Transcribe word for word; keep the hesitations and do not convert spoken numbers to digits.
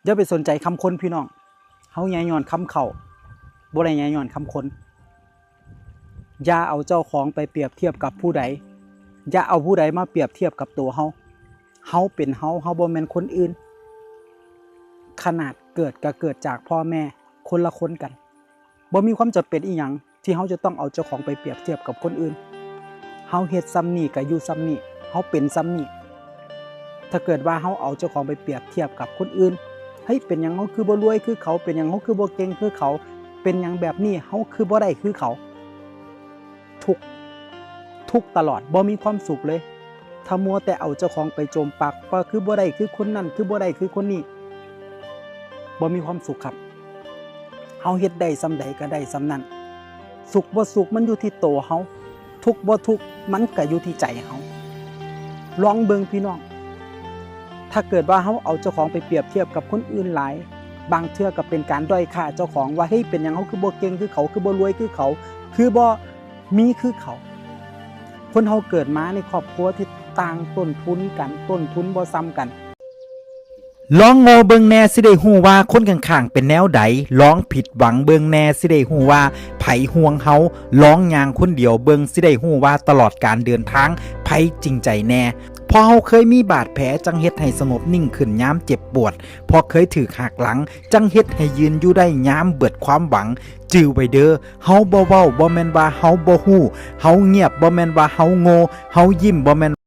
อย่าไปสนใจคำคนพี่น้อง เฮาใหญ่ย้อนคำเขา บ่ได้ใหญ่ย้อนคำคน อย่าเอาเจ้าของไปเปรียบเทียบกับผู้ใด อย่าเอาผู้ใดมาเปรียบเทียบกับตัวเฮา เฮาเป็นเฮา เฮาบ่แม่นคนอื่น ขนาดเกิดก็เกิดจากพ่อแม่คนละคนกัน บ่มีความจำเป็นอีหยังที่เฮาจะต้องเอาเจ้าของไปเปรียบเทียบกับคนอื่น เฮาเฮ็ดส่ำนี้ก็อยู่ส่ำนี้ เฮาเป็นส่ำนี้ ถ้าเกิดว่าเฮาเอาเจ้าของไปเปรียบเทียบกับคนอื่น เฮ้ย เป็นหยังเฮาคือบ่รวยคือเขา เป็นหยังเฮาคือบ่เก่งคือเขา เป็นหยังแบบนี้เฮาคือบ่ได้คือเขา ทุกข์ ทุกข์ตลอด บ่มีความสุขเลย ถ้ามัวแต่เอาเจ้าของไปโจมปลัก ว่าคือบ่ได้คือคนนั้น คือบ่ได้คือคนนี้ บ่มีความสุขครับ เฮาเฮ็ดได้ส่ำใดก็ได้ส่ำนั้น สุขบ่สุขมันอยู่ที่ตัวเฮา ทุกข์บ่ทุกข์มันก็อยู่ที่ใจเฮา ลองเบิ่งพี่น้อง ถ้าเกิดว่าเฮาเอาเจ้าของไปเปรียบเทียบกับคนอื่นหลาย บางเทื่อก็เป็นการด้อยค่าเจ้าของ ว่า เฮ้ย เป็นหยังเฮาคือบ่เก่งคือเขา คือบ่รวยคือเขา คือบ่มีคือเขา คนเฮาเกิดมาในครอบครัวที่ต่างต้นทุนกัน ต้นทุนบ่ส่ำกัน ลองโง่เบิ่งแหน่สิได้ฮู้ว่าคนข้างๆเป็นแนวใด ลองผิดหวังเบิ่งแหน่สิได้ฮู้ว่าไผห่วงเฮา ลองย่างคนเดียวเบิ่งสิได้ฮู้ว่าตลอดการเดินทางไผจริงใจแหน่ เพราะเฮาเคยมีบาดแผลจั่งเฮ็ดให้สงบนิ่งขึ้นยามเจ็บปวด เพราะเคยถูกหักหลังจั่งเฮ็ดให้ยืนอยู่ได้ยามเบิดความหวัง จื่อไว้เด้อ เฮาบ่เว้าบ่แม่นว่าเฮาบ่ฮู้ เฮาเงียบบ่แม่นว่าเฮาโง่ เฮายิ้มบ่แม่น